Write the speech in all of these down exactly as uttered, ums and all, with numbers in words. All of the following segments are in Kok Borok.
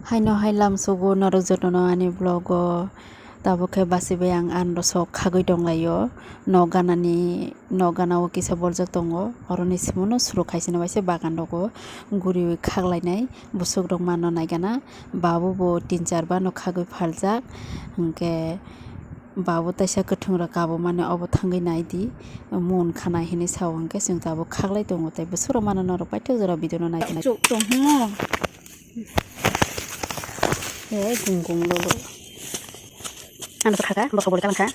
Haino hai lamsogo norok jotono ani vlog o. Tabuk khe basibai ang anrosok khagwi tonglaio. Nok ganani, nok gana o kisa borjak tongo. Oroni simono suruk khaisani waisa bagan rogo guriwi khaklainai. Bwswk rok mano naigana. Babu bo tin char bano khagwi phaljak. Hinkhe babu taisa kwthwng rok kabo mani obo thangwi naidi. Mon khanai hinwi sao hinkhe chwng tabuk khaklai tongo tei bwswk rok mano norok paithak jora video no naikhwlai. Chuk tong hwngo. Eh, gung gung lo lo. Ano to khaka, bos ko boli kalang kha.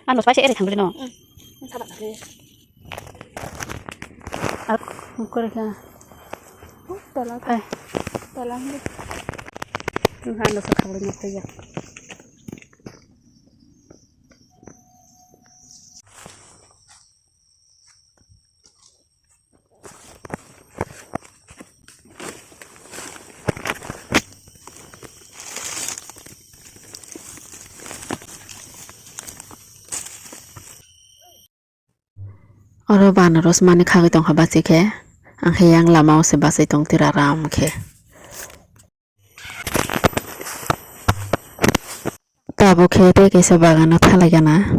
Ano spice ere thang beli no. Ak, kore kha. Tola. Ai. Tola. Ano to khang beli no ya. Oro banaros mani khagwi tongkha bachikhe, ang khe yang lama o se bachai tong tira ram khe. Tabuk khe tei kaisa bagano thalai gana.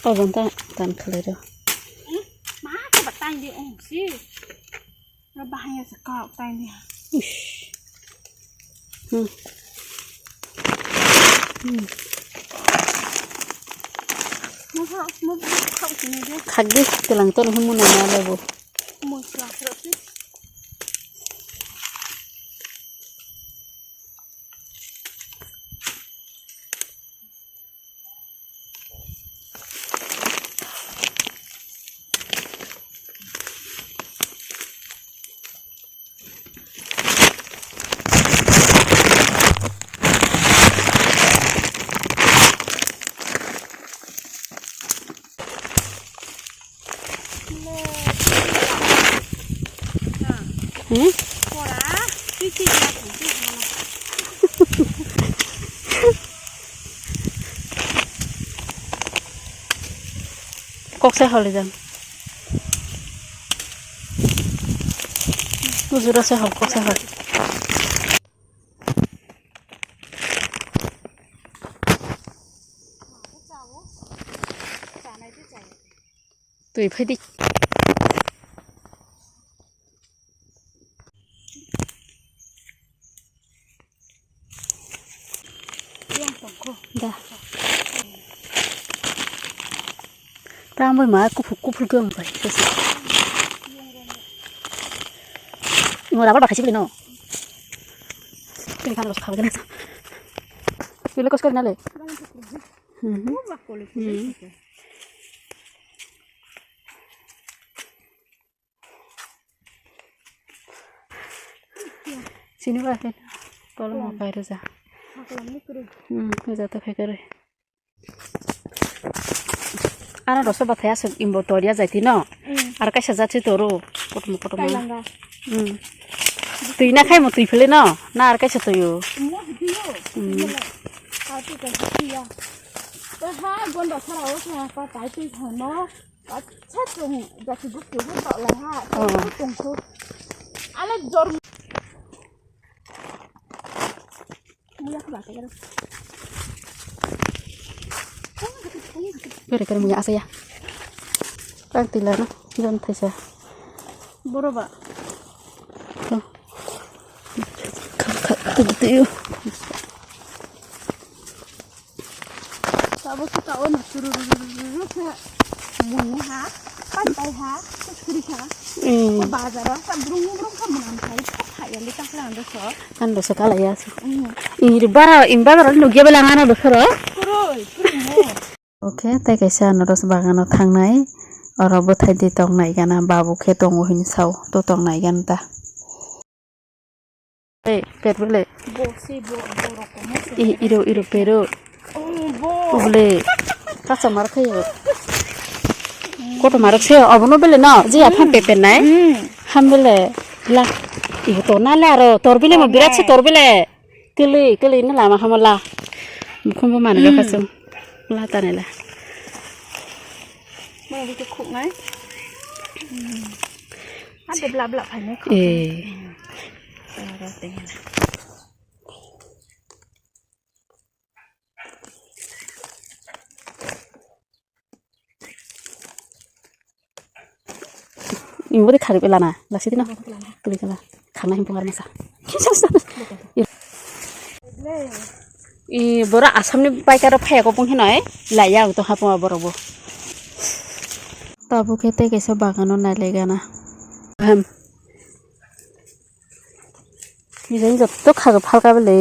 Obo wngkha tan khlai rw. Ma khe ba tang di ong si. Ro bahai ya sa kok tang di. Ish. Hmm. Hmm. Mo kha, mo kha sini de. Khagde telang ton hwn mo na na lebo. Mo sra sra si. Hmm? Kok sai holi jang. Bujura sai hol, kok sai hol. Twi phai di. Da. Tamo ma kuphur kuphur khe wngkha. Mo rubber ba khachi bwlwi no. Tini khana rwsa khabagwi nasa. Twi le kos kori nale. Mhm. Mhm. Sini ba khe kolom kai rwja. Hmm, rwja ta phai kare. Ano doso bathai aswk imbo toria jaiti no. Hmm. Ar kaisa jat se toro. Kotomo kotomo. Kailanga. Hmm. Twi na khai mo twi phele no. Na ar kaisa toyo. Mo video. Hmm. Hati ka hati ya. Ta ha gonda sara o sa pa tai twi thano. Acha, chung jati guptu hu ba lai ha. Oh. Chung chung. Ale jor. Muya kha ba kha. Kare kare muya asa ya. Tang tila no. Jon thaisa. Boro ba. Kha kha tu tu. Tabuk khe ta ono chururururu khe mui ha, patai ha, sukri ha. Hmm. Bazar o sa brung brung khe mwnam khai kha ya le ta khe ang so. Ang so kala ya. Hmm. Iri bara, im bazar o nugya bela ngana do khoro. Kuroi, kuroi mo. Okay, tei kaisa anorok bagano thangnai. Oro bwthai di tong nai gana, babu khe tongo hini sao, to tong nai gana ta. Ei, per bele. Bo se bo, bo rok mo se. I, iro, iro, pero. Oh, bo. Ubli. Kasa mar khayo. Koto marok se obono bele no, je aphang pepe nai. Hmm. Ham bele. La. Ibo to na le aro, tor bele mo birat se tor bele. Kili, kili na lama hamo la. Mukhumbo mani rokha sung. La tane la. Mana bukit khuk nai. Ade bla bla phai nai khuk. Eh. Imbo de khari belana, lasi dina. Kali kala, khana himpung armasa. I bora Assamni paikaro phaya ko pung hinoi, laya ang to hapung borok bo. Tabuk khe tei kaisa bagano nailaigana. Ahem. Nijani jotto khago phalka bele,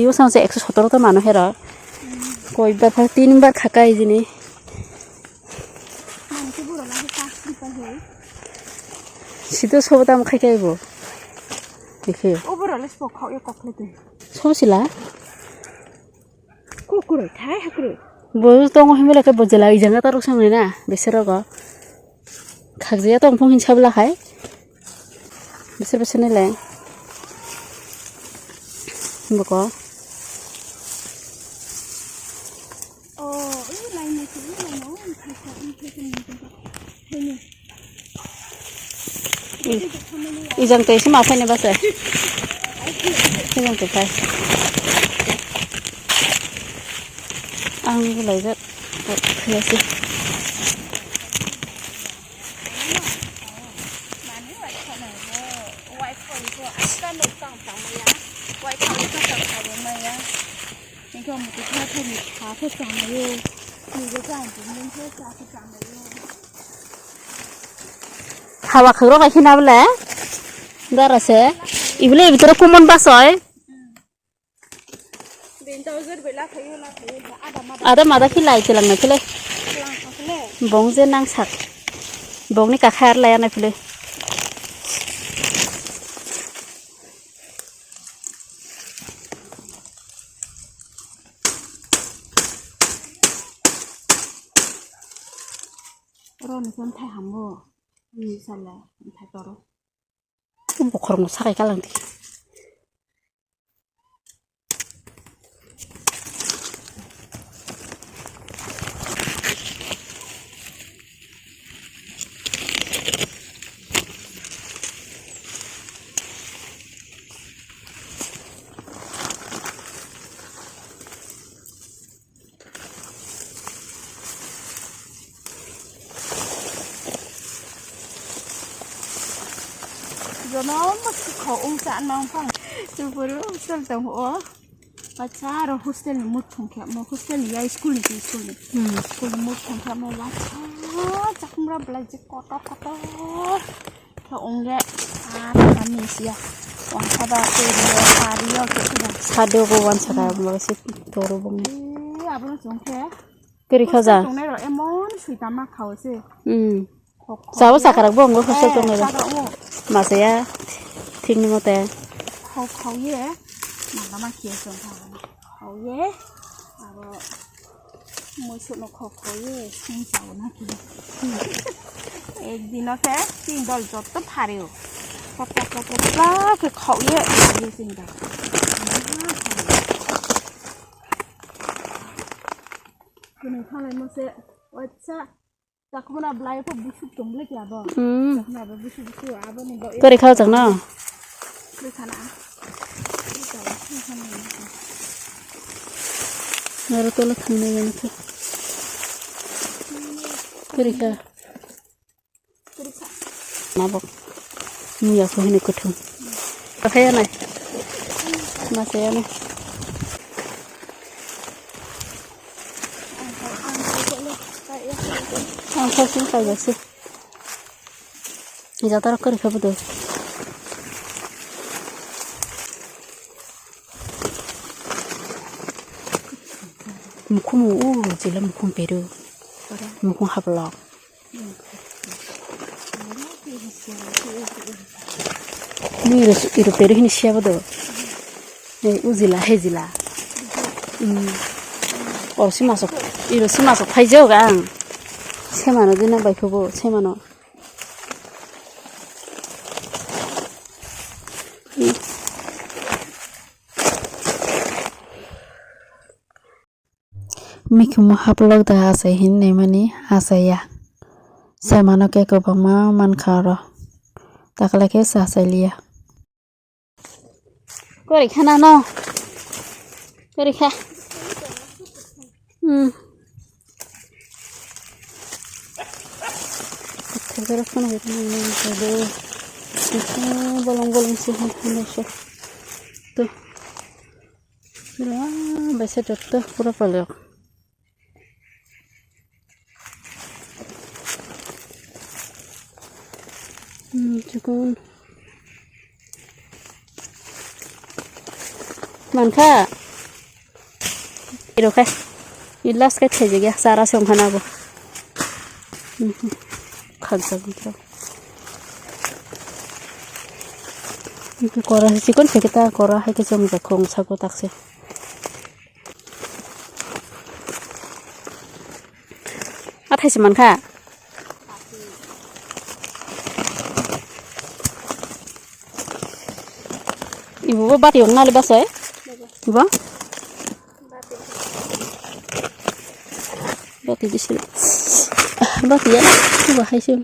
o samse ekso sotoro to mano hero. Koi bar phar tin bar khaka hijeni. Sito sobo tam khai kai bo. Dekhe. Sobo sila. Kukuroi, thai hakuroi. Bo tongo himle ke bo jela ijanga tarok sangne na, beserogo. Khakjaya tong phung hin sabla khai. Beser beser ni le. Boko. Oh, ini lain ni sini lain oh, ini khai khai ini khai khai ini khai khai. Ijang tei sima phai ni basa. Ijang tei phai. Ang gulai jat. Kaya si. Hawa khagro khai khina bole. Dara se. Ibole ibitoro kumon basoi. Ada mada khilai chelang na khilai. Bong je nang sak. Bong ni kakhar laya na khilai. Oro ni kon thai hambo. Ni sala thai toro. Bokhorok no sakai kalang di. Jono ma sikho ung cha nang phang. Tuburu hostel tong o. Bacha aro hostel ni mut thung khe mo hostel ni ya school ni school ni. Hmm. School ni mut thung khe mo bacha chakhumra belai je kotor kotor. Khe ungge, ah, kami sia. Wan saba ke rio, ah, rio ke sudah. Sado ko wan saka, hmm, mo si toro bong. Eh, abono chong khe. Kiri khaja. Hostel tongnai rok emon sui tama khao se. Hmm. Khok khok. Sabo ye. Sakarak bong, hostel, eh, tongnai rok. Sakarak mo. Masaya, thik ni mote. Khok khok ye. Mangama khe chong kha. Khok ye. Abo. Muisuk no khok khok ye sing chao na ki. Ek dino khe tin dol jotto phareo. Pok pok pok pok pok khe khok ye ye sing da. Kunu khalai mo se wacha. Takmana blai pho busuk tong le kya bo. Hmm. Takmana bo busuk busuk abo ni bo. Kori khao chang no. Kori khana. Naro tola thang nai yang khe. Kori kha. Nabok. Muya ko hini kuthum. Kakhaya nai. Masaya nai. Ang kha sing kai jasi. Jatara kari khabu do. Mukhung u jila mukhung peru. Mukhung hablok. Ni iru, iru peru hini siya bodo. Ni ujila, hejila. Hmm. Orsi masuk. Iro sima sok phai jok ang. Semano dina bai khubo, semano. Mikhumu haplok da achai hin naimani achaiya. Semano khe kwbangma mankha oro. Takle khe se achai liya. Kori khana no. Kori kha. Hmm. Bolong bolong sih. Tuh. Wah, biasa jatuh pura paleo. Hmm, chikon. Mankha. Iro khe. Ilas khe thejigya, sara song khana bo. Hmm, hmm. Khajak bikha. Kora chikon se kita kora hai khe chong jak khong sako tak se. Athai se mankha. Ibu bo bati ong nali basai. Ibu. Bati disi. Bati ya. Ibu hai se.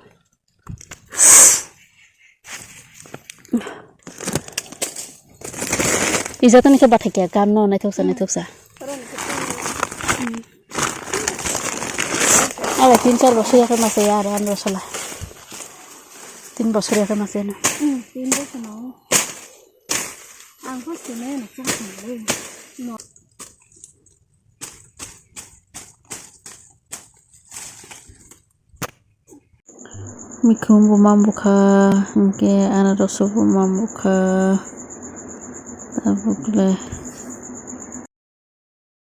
Ijatani khe bathai khe ganno naithoksa naithoksa. Aro tin char bosor yakhe masa ya aro andro sala. Tin bosor yakhe masa na. Hmm, tin bosor no. Ang first time na chak ni. No. Mikhum bo ma bukha, hwnkhe anaroso bo ma bukha, tabukle